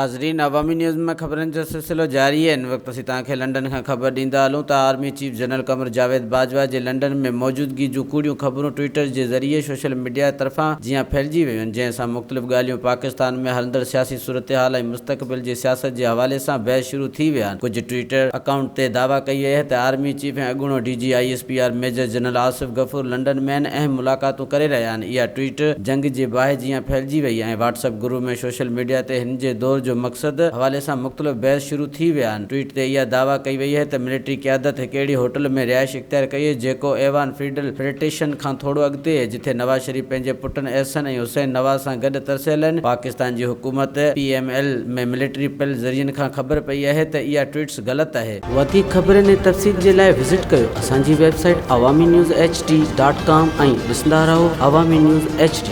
ناظرين عوامي نيوز ۾ خبرن جو سلسلو جاري آهي ان وقت اسين توهان کي لنڊن کان خبر ڏيندا هلون ته army chief general Qamar Javed Bajwa جي لنڊن ۾ موجودگي جون ڪوڙيون خبرون ٽوئيٽر جي ذريعي سوشل ميڊيا طرفان جيان ڦهلجي ويون آهن جنهن سان مختلف ڳالهيون پاڪستان ۾ هلندڙ سياسي صورتحال ۽ مستقبل جي سياست جي حوالي سان بحث شروع ٿي ويا آهن ڪجهه ٽوئيٽر اڪائونٽ تي دعويٰ ڪئي وئي آهي ته آرمي چيف ۽ اڳوڻو D G I S P R major general Asif Ghafoor London ۾ آهن اهم ملاقاتون ڪري رهيا آهن اها ٽوئيٽ جنگ جي باهه جيان ڦهلجي وئي ۽ WhatsApp group ۾ social media تي هن جي دور جو مقصد حوالي سان مختلف بحث شروع ٿي ويا آهن. ٽوئيٽ تي اها دعويٰ ڪئي وئي آهي ته ملٽري قيادت هڪ اهڙي هوٽل ۾ رهائش اختيار ڪئي آهي جيڪو ايوان فيڊرل فيڊريشن کان ٿورو اڳتي آهي جتي نواز شريف پنهنجي پٽن احسن ۽ حسين نواز سان گڏ ترسيل آهن. پاڪستان جي حڪومت پي ايم ايل ۾ ملٽري پيل ذريعن کان خبر پئي آهي ته اها ٽوئيٽس غلط آهي. وڌيڪ خبرن ۽ تفصيل جي لاء وزٽ ڪيو اسان جي website Awami news H D dot com ۽ ڏسندا رهو عوامي نيوز ايڇ ڊي.